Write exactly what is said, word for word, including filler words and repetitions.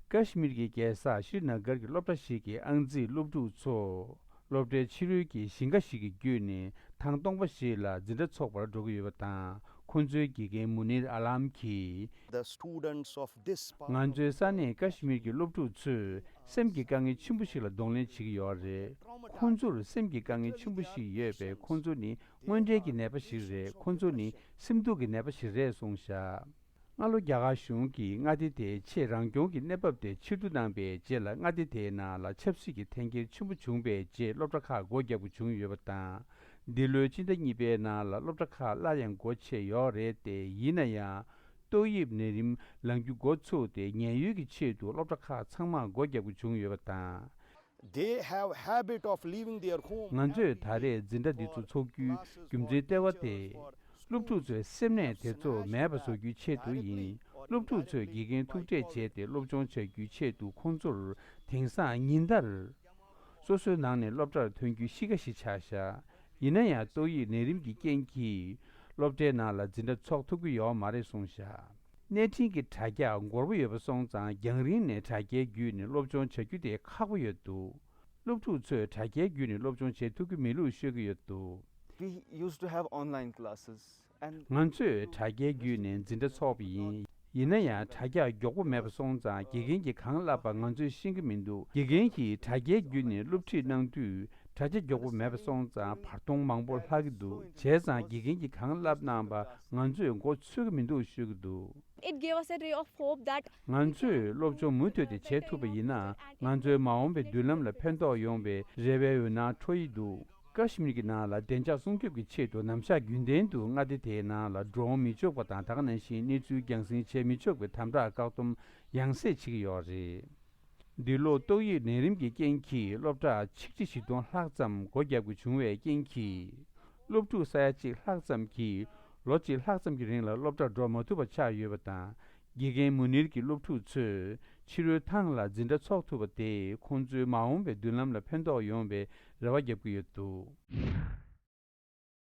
ཀ་ཤི་མིར་གྱི་རྒྱལ་ས་ཤྲི་ན་གར་གྱི་སློབ་གྲྭ་ཞིག་གི་ཨང་རྩིས་སློབ་ཕྲུག་ཚོ་སློབ་གྲྭའི་ཕྱི་རོལ་གྱི་ཞིང་ཁ་ཞིག་གི་བརྒྱུད་ནས་ཐེངས་སྟོང་པ་ཞིག་ལ་འཛིན་གྲྭ་འཚོགས་པར་འགྲོ་གི་ཡོད་པ་དང་། ཁོ་ཚོའི་དགེ་རྒན་མུ་ནིར་ཨ་ལམ་གྱིས། The students of this part of ང་ཚོའི་ས་གནས་ཀ་ཤི་མིར་གྱི་སློབ་ཕྲུག་ཚོས་སེམས་ཀྱི་དཀའ་ངལ་ཆེན་པོ་ཞིག་ལ་གདོང་ལེན་བྱེད་ཀྱི་ཡོད་རེད། ཁོང་ཚོར་སེམས་ཀྱི་དཀའ་ངལ་ཆེན་པོ་ཞིག་ཡོད་པས། ཁོང་ཚོ་ནི་དངོས་འབྲེལ་གྱི་ནད་པ་ཞིག་རེད། ཁོང་ཚོ་ནི་སེམས་སྡུག་གི་ནད་པ་ཞིག་རེད་གསུངས་བཞག་སྔ་ལོ་རྒྱ་གར་གཞུང་གིས་མངའ་སྡེ་དེའི་ཆེས་རང་སྐྱོང་གི་གནས་བབ་དེ་ཕྱིར་བསྡུ་གནང་པའི་རྗེས་ལ། མངའ་སྡེ་དེའི་ནང་ལ་ཆབ་སྲིད་ཀྱི་འཐེན་འཁྱེར་ཆེན་པོ་བྱུང་པའི་རྗེས་སློབ་གྲྭ་ཁག་སྒོ་བརྒྱབ་དགོས་བྱུང་ཡོད་པ་དང་། འདི་ལོའི་སྤྱི་ཟླ་གཉིས་པའི་ནང་ལ་སློབ་གྲྭ་ཁག་སླར་ཡང་སྒོ་ཕྱེ་ཡོད་རེད་དེ། ཡིན་ན་ཡང་ཏོག་དབྱིབས་ནད་རིམས་ལངས་རྒྱུ་འགོ་ཚུགས་ཏེ། ཉེན་གཡོལ་གྱི་ཆེད་དུ་སློབ་གྲྭ་ཁག་ཚང་མར་སྒོ་བརྒྱབ་དགོས་བྱུང་ཡོད་པ་དང་། They have habit of leaving their home ང་ཚོས་ད་རེས་འཛིན་གྲྭ་འདི་ཚོ་འཚོགས་རྒྱུའི་རྒྱུ་མཚན་ལྟེ་བ་དེ། སློབ་ཕྲུག་ཚོའི་སེམས་ནད་དེ་ཚོ་མེད་པ་བཟོ་རྒྱུའི་ཆེད་དུ་ཡིན། སློབ་ཕྲུག་ཚོས་དགེ་རྒན་ཐུག་འཕྲད་བྱས་ཏེ་སློབ་སྦྱོང་བྱ་རྒྱུའི་ཆེད་དུ། ཁོང་ཚོར་དེང་སང་ཉིན་ལྟར་སོ་སོའི་ནང་ནས་སློབ་གྲྭར་ཐོན་རྒྱུའི་གཤིས་ཀ་ཞིག་ཆགས་བཞག་ཡིན་ན་ཡང་ཏོག་དབྱིབས་ནད་རིམས་ཀྱི་རྐྱེན་གྱིས་སློབ་གྲྭའི་ནང་ལ་འཛིན་གྲྭ་འཚོགས་ཐུབ་ཀྱི་ཡོད་མ་རེད་གསུངས་བཞག་གནས་འཕྲིན་གྱི་དྲ་རྒྱ་འགོར་པོ་ཡོད་པ་སོང་ཙང་། རྒྱང་རིང་ནས་དྲ་རྒྱའི་བརྒྱུད་ནས་སློབ་སྦྱོང་བྱ་རྒྱུ་དེ་ཁག་པོ་ཡོད་འདུག་སློབ་ཕྲུག་ཚོས་དྲ་རྒྱའི་བརྒྱུད་ནས་སློབ་སྦྱོང་བྱེད་ཐུབ་ཀྱི་མེད་ལུགས་ཤོད་ཀྱི་ཡོད་འདུག We used to have online classes and ང་ཚོས་དྲ་རྒྱའི་བརྒྱུད་ནས་འཛིན་གྲྭ་འཚོགས་པ་ཡིན། ཡིན་ན་ཡང་དྲ་རྒྱ་མགྱོགས་པོ་མེད་པ་སོང་ཙང་། དགེ་རྒན་གྱིས་གང་བསླབས་པ་ང་ཚོས་ཤེས་ཀྱི་མི་འདུག་དགེ་རྒན་གྱིས་དྲ་རྒྱའི་བརྒྱུད་ནས་སློབ་ཁྲིད་གནང་དུས། དྲ་རྒྱ་མགྱོགས་པོ་མེད་པ་སོང་ཙང་བར་སྟོང་མང་པོ་ལྷག་གི་འདུག་བྱས་ཙང་དགེ་རྒན་གྱིས་གང་བསླབས་གནང་པ་ང་ཚོས་མགོ་ཚོད་ཀྱི་མི་འདུག་ཞུ་གི་འདུག It gave us a ray of hope that ང་ཚོས་སློབ་སྦྱོང་མུ་མཐུད་དེ་བྱེད་ཐུབ་པ་ཡིན་ན། ང་ཚོའི་མ་འོངས་པའི་མདུན་ལམ་ལ་ཕན་ཐོགས་ཡོང་བའི་རེ་བའི་འོད་སྣང་འཕྲོ་ཡི་འདུག་ཀ་ཤི་མིར་གྱི་ནང་ལ་བདེ་འཇགས་སྲུང་སྐྱོབ་ཀྱི་ཆེད་དུ་ནམ་ཞག་རྒྱུན་ལྡན་དུ་མངའ་སྡེ་དེའི་ནང་ལ་འགྲོ་འོང་མི་ཆོག་པ་དང་། ད་ག་ནང་བཞིན་གནས་ཚུལ་རྒྱང་སྲིང་བྱེད་མི་ཆོག་པའི་དམ་དྲག་བཀག་སྡོམ་ཡང་སེ་བྱེད་ཀྱི་ཡོད་རེད། འདི་ལོ་ཏོག་དབྱིབས་ནད་རིམས་ཀྱི་རྐྱེན་གྱིས་སློབ་གྲྭ་ཆིག་ཁྲི་བཞི་སྟོང་ལྷག་ཙམ་སྒོ་བརྒྱབ་དགོས་བྱུང་བའི་རྐྱེན་གྱིས། སློབ་ཕྲུག་ས་ཡ་གཅིག་ལྷག་ཙམ་གྱིས་ལོ་གཅིག་ལྷག་ཙམ་གྱི་རིང་ལ་སློབ་གྲྭར་འགྲོ་མ་ཐུབ་པ་ཆགས་ཡོད་པ་དང་། དགེ་རྒན་མུ་ནིར་གྱི་སློབ་ཕྲུག་ཚོས་ཕྱི་རོལ་ཐང་ལ་འཛིན་གྲྭ་འཚོགས་ཐུབ་པ་དེས་ཁོང་ཚོའི་མ་འོངས་པའི་མདུན་ལམ་ལ་ཕན་ཐོགས་ཡོང་བའི་རེ་བ་བརྒྱབ་ཀྱི་ཡོད་འདུག